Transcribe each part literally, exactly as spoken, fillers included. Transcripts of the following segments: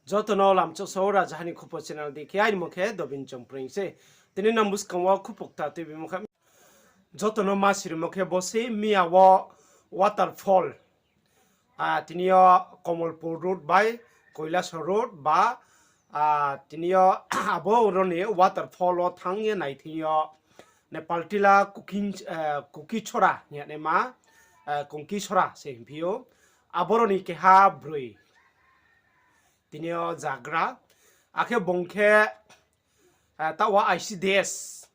Joto no lamchoksa o Rajaha ni Khupo channel dei khe aini mung khe Dobin Chongpreng se. Tini nang buskang wo khupo kta tuibimo khe. Joto no ma sirimo khe bo se miya wo waterfall. Ah, tini yo Komolpur road bai Koilasor road ba, ah, tini yo abo ro ni waterfall wo thanng ye nai thing yo Nepal tila Kuki, eh, Kuki Chora hing ye naima, eh, Kongki Sora se hingphi ou. Aboro ni keha broi. Tini yo jagra. Akhe bung khe, eh, taoh wo I C D S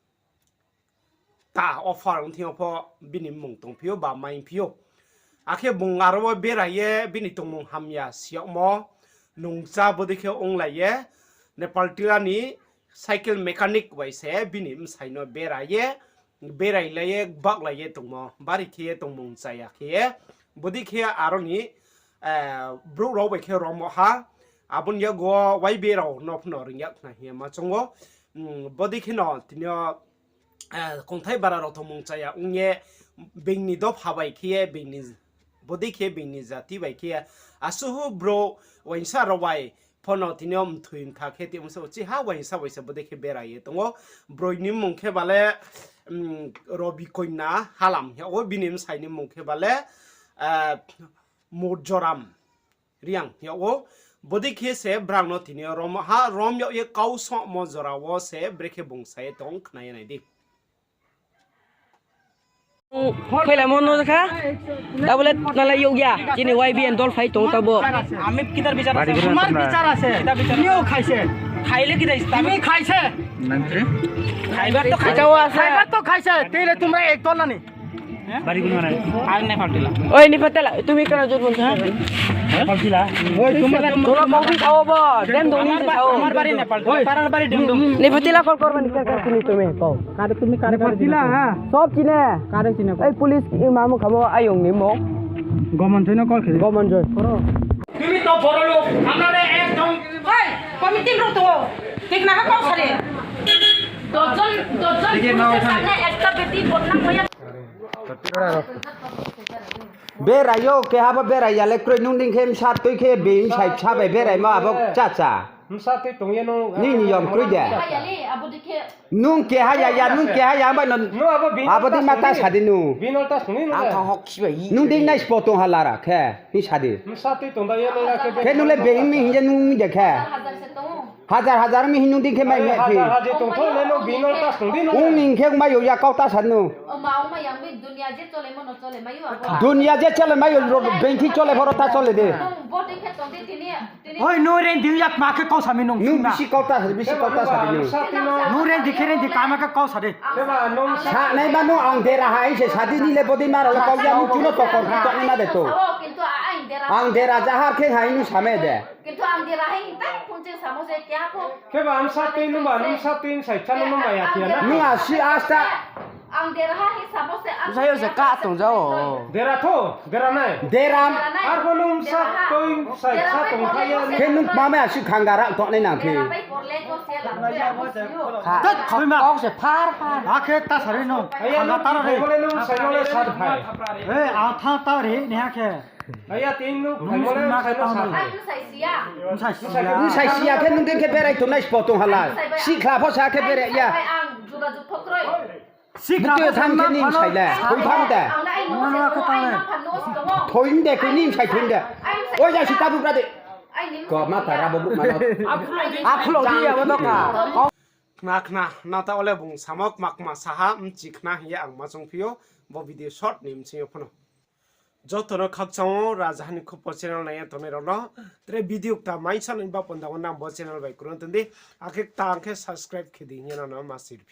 ta offer ong thing yo pho bini mmung tongphi ou ba maiphi ou. Akhe bung aro wo berai ye bini tongmung hamya siyagmo nungcha bodei khe onglai ye Nepal tila ni cycle mechanic bai se bini bsai no berai ye, berai lai ye, baklai ye tongmo, bari khe ye tongmung chaya khe ye, bodei khe aro ni, eh, brouh rao bai khe rommo ha, abo ni yakgu wo Y B A rao no phno ring yag khna hing ye ma choung ou. Umm, bodei khe no tini yo, eh, kongthai bara rao tongmung chaya ong ye, being ni dopha bai khe ye, being ni, bodei khe being ni jati bai khe ye, asuhu brouh uaingsa rao bai pho no tini yo mthoi mtha khe tongmo se, uchih ha uaingsa bai se bodei khe berai ye tong ou. Broi ni mmung khe ba le, umm, Robi Koina Halam hing yag ou, bini bsai ni mmung khe ba le, eh, Murjoram Reang hing yag ou. Bodei khe se brang no tini yo rom ha, rom yag ye kau sohmo jora wo se brekhe bung sa ye tong khna ye nai di. Phailamo no kha, tabole nalai yag ya, chini Y B A ni dol phai tong tabo. আমি কিতার বিচার আছে? তোমার বিচার আছে। কিতার বিচার আছে? তুমিও খাইছে। খাইলে কিতা ইস-, তুমি খাইছে। খাইবার তো খাইছে। খাইবার তো খাইছে। তাইলে তোমরা এক দল না নি? Oi, Nepatila, তুমি কেন জোর বলছো, হ্যাঁ? Nepatila. Oi, তোমরা, তোমরা কখন খাও বা? ডেম ডুম আমার নি বা-, খাও। আমার বাড়ি নেপাল, পাড়ার বাড়ি ডেম ডুম। Nepatila call করবা নি, কে কে চিনি তুমি, কও। কারে তুমি কারে কারে চিনো? Nepatila, হ্যাঁ। সব চিনে। কারে চিনো? এই পুলিশ, এই মামু খামো, আয়ং নিমো। গমন জয় না call খেয়ে? গমন জয়। তুমি তো বড় লোক, আমরা একদম। ওই, কমিটির লোক তো। ঠিক না, কও সারে। দশজন, দশজন পুরুষের সামনে একটা বেটি বদনাম হয়ে Berai yo, keha bo berai ya le kroi, nung dei khe bsa tui khe being bsai bsa bai beraimo abo chacha. Bsa tui tong ye nung. Nini yom kroi de. Nung keha ya ya, nung keha ya bai no. Abo dei ma ta sa di nung. Nung dei nai spo tong ha lara khe, hing sa di. Khe nung le being mi hing ye nung mi de khe. Hajar hajar mi hing nung dei khe mai me phi. Ong ni khe mai yo ya kau ta sa nung. Dunia je chole mai yo, bengthi chole, boro ta chole de. Oi, nung rendi ya kma khe kau sa mi nung. Nung bisi kau ta sa, bisi kau ta sa di nung. Nung rendi khe rendi kama khe kau sa de. Sa nai ma nung ang dera ha hing se sa di ni le bodei ma rao le kau ya nung chuno tokor khe tongnai ma de to. Ang dera jahar khe ha hing nung sa me de. Khe ba ang sa tui nung ba, nung sa tui sai kha nung nung mai ya khe na. Nung asi asta. Ang dera ha hing samo se ang. Bsayouh se kah tong jao. Dera tho, dera nai. Dera. Arpho nung sa tui sai kha tong kha ya. Khe nung kma mai asi khanga rang tongnai nang khe. Kau se phar phar. Akhe ta sari no. Khanga ta ri. Bole nung sai no le sa phai. Ei, ang tha ta ri ni ha khe. Aya tin nung phai mo le sa no sa phai. Bsai siya khe nung dei khe berai tongnai spo tong ha la. Sikhla pho sa khe berai ya. Bukti yo tham khe ni bsai le. Thoi tham de. Thoi de, khe ni bsai thoi de. Oi, ya si ta bubra de. Ko ma ta ra bo bu ma no. Akhlo di ya bo no ka. Khna khna, nata ole bung samo kma kma sa ha, mchi khna hing ye ang ma choungphi ou, bo video short ni bsing yo pho no. Joto no khakchang ou, Rajaha ni Khupo channel nai ye tongnai rao no. Tre video kta mai salai ba panda wo nang bo channel bai krung tong di. Akhe kta ang khe subscribe khe di hing ye nang no ma sirphi.